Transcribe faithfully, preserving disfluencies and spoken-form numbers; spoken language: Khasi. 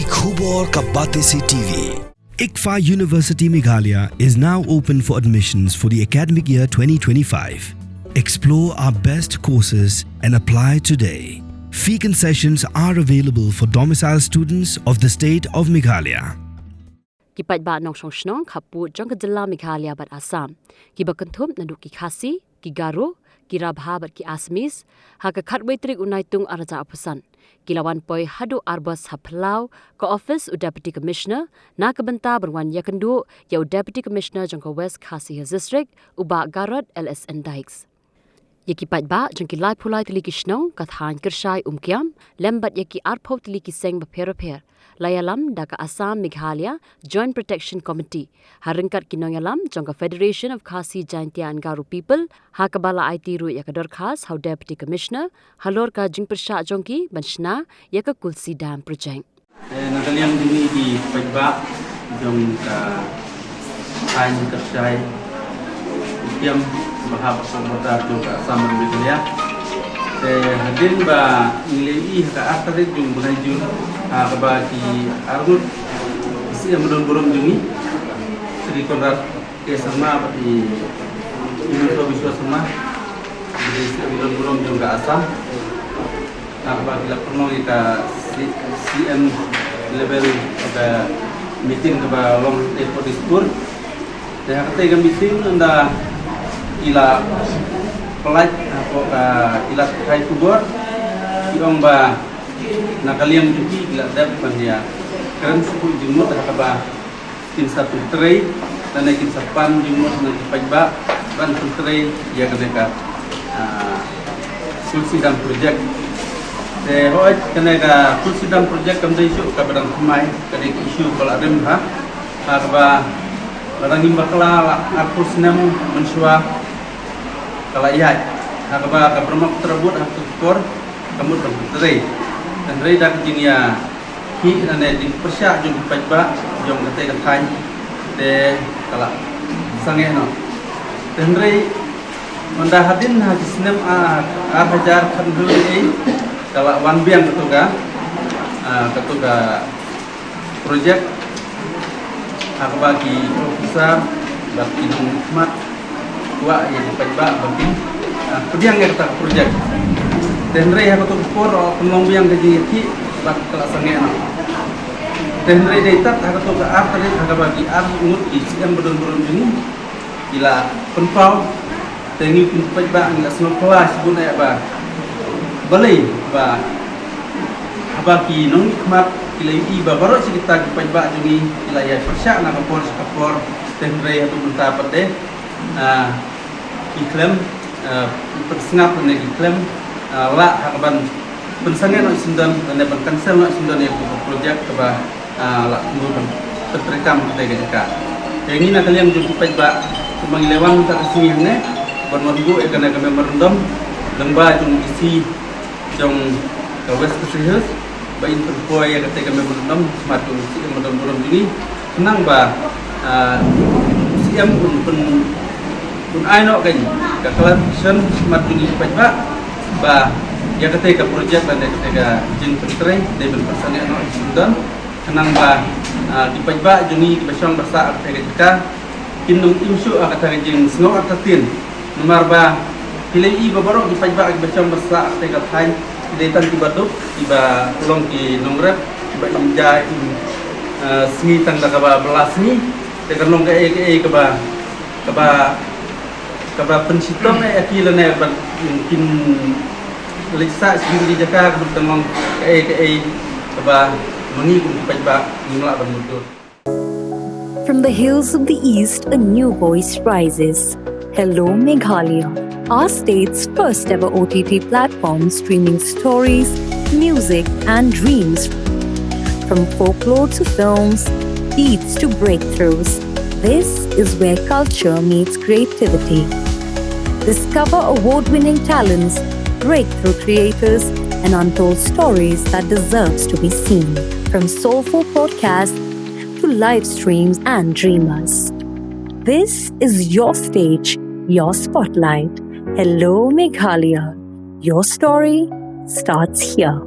Khubor ka Batesi T V. ICFAI University Meghalaya is now open for admissions for the academic year twenty twenty-five. Explore our best courses and apply today. Fee concessions are available for domicile students of the state of Meghalaya. Ki paidbah nongshong shnong khappud jong ka jylla Meghalaya bad Assam, kiba kynthup naduh ki Khasi, ki Garo, ki Rabha bad ki Assamese, ha ka khatwei tarik u Naitung arhajar arphew san, ki la wan poi haduh Arbus ha Phyllaw, ka office u Deputy Commissioner, na ka bynta ban wan ïakynduh ïa u Deputy Commissioner jong ka West Khasi Hills District, u Bah Garod L S N Dykes. Ïa ki paidbah jong ki laiphew lai tylli ki shnong ka thaiñ Kyrshai Umkiam, lem bad ïa ki arphew tylli ki seng bapher bapher, la ïalam da ka Assam Meghalaya Joint Protection Committee, ha ryngkat ki nongïalam jong ka Federation of Khasi Jaintia and Garo People, ha kaba la aiti ruh ïa ka dorkhas ha u Deputy Commissioner, halor ka jingpyrshah jong ki ban shna ïa ka Kulsi Dam Project. Eh, na ka liang jong ngi ki paidbah jong ka thaiñ Kyrshai Umkiam, ba hap ha ka border jong ka Assam bad Meghalaya. Te hadien ba ngi la ïohi ha ka ar tarik jong u bnai Jun, ha kaba ki arngut ki siem badonburom jong ngi, Shri Conrad K Sharma bad i Himanta Biswa Sharma, ki siem badonburom jong ka Assam, ha kaba ki la pynlong ïa ka C-, C M level, ka meeting kaba long ha Dispur. Te ha katei ka meeting ynda ki la pynlait, ha, ko ka, ki la kynthai khubor, ki ong ba na ka liang jong ki, ki la dep ban ïakren shuh jingmut ha kaba kin sa pyntrei lane kin sa pan jingmut na ki paidbah ban pyntrei ïa kane ka, ah, Tulsi Dam Project. Te hooid, kane ka Tulsi Dam Project kam dei shuh kaba dang thymmai, ka dei ka issue ba la rim bha, ha kaba lada ngim bakla la arphew snem mynshuwa ka la ïaid, ha kaba ka Brahmaputra Board ha kato ka por ka mut ban pyntrei. Hynrei da ka jingïa ki, lane jingpyrshah jong ki paidbah jong katei ka thaiñ, te ka la sangeh noh. Te hynrei ynda hadien ha ki snem, ah, ar hajar khathynriew, ka la wan biang kato ka, ah, kato ka project, ha kaba ki officer bad ki nongmihkhmat kwah ïa ki paidbah ba kin, ah, pdiang ïa kata ka project. Te hynrei ha kato ka por, oh, pynlong biang ka jingïakhih bad ka la sangeh noh. Te hynrei dei tad ha kato ka ar tarik ha kaba ki arngut ki siem badonburom jong ngi ki la pynpaw. Te ngi kum ki paidbah ngi la sngewphylla shibun eh ba balei ba haba ki nongmihkhmat ki la ïohi ba baroh shi katta ki paidbah jong ngi ki la ïa pyrshah na ka por sha ka por, te hynrei haduh mynta pat de, ah, ki khlem, ah, pynsngap ne ki khlem, ah, lah ha kaban pynsangeh noh shisyndon ne ban cancel noh shisyndon ïa ka project kaba, ah, la mut ban pyntreikam ha katei ka jaka. Te ngi na ka liang jong ki paidbah, kumba ngi la wan mynta ka sngi hangne ban wan buh ïa kane ka memorandum lyngba jong DC jong ka West Khasi Hills, ba in pynpoi ïa katei ka memorandum ha khmat jong u Siem badonburom jong ngi, khnang ba, ah, u Siem un pyn, un ai noh ka, ka clarification ha khmat jong ngi ki paidbah ba ïa katei ka project lane katei ka jingpyntrei dei ban pynsangeh noh shisyndon, khnang ba, ah, ki paidbah jong ngi kiba shong ba sah ha katei ka jaka kin ym im shuh ha kata ka jingsngew artatien. Namar ba phi la ïohi ba baroh ki paidbah kiba shong ba sah ha katei ka thaiñ ki dei tang kiba duk, kiba long ki nongrep, kiba im ja im, eh, sngi tang da kaba bylla sngi. Te kan long kaei kaei kaba, kaba, kaba pynshitom ïa ki lane ba kin leit sah sha ki jaka, kaba kan long kaei kaei kaba ma ngi kum ki paidbah ngim lah ban mutdur. From the hills of the East, a new voice rises. Hello Meghalaya, our state's first ever O T T platform streaming stories, music, and dreams. From folklore to films, beats to breakthroughs, this is where culture meets creativity. Discover award winning talents, breakthrough creators, and untold stories that deserves to be seen. From soulful podcasts to live streams and dreamers. This is your stage, your spotlight. Hello Meghalaya. Your story starts here.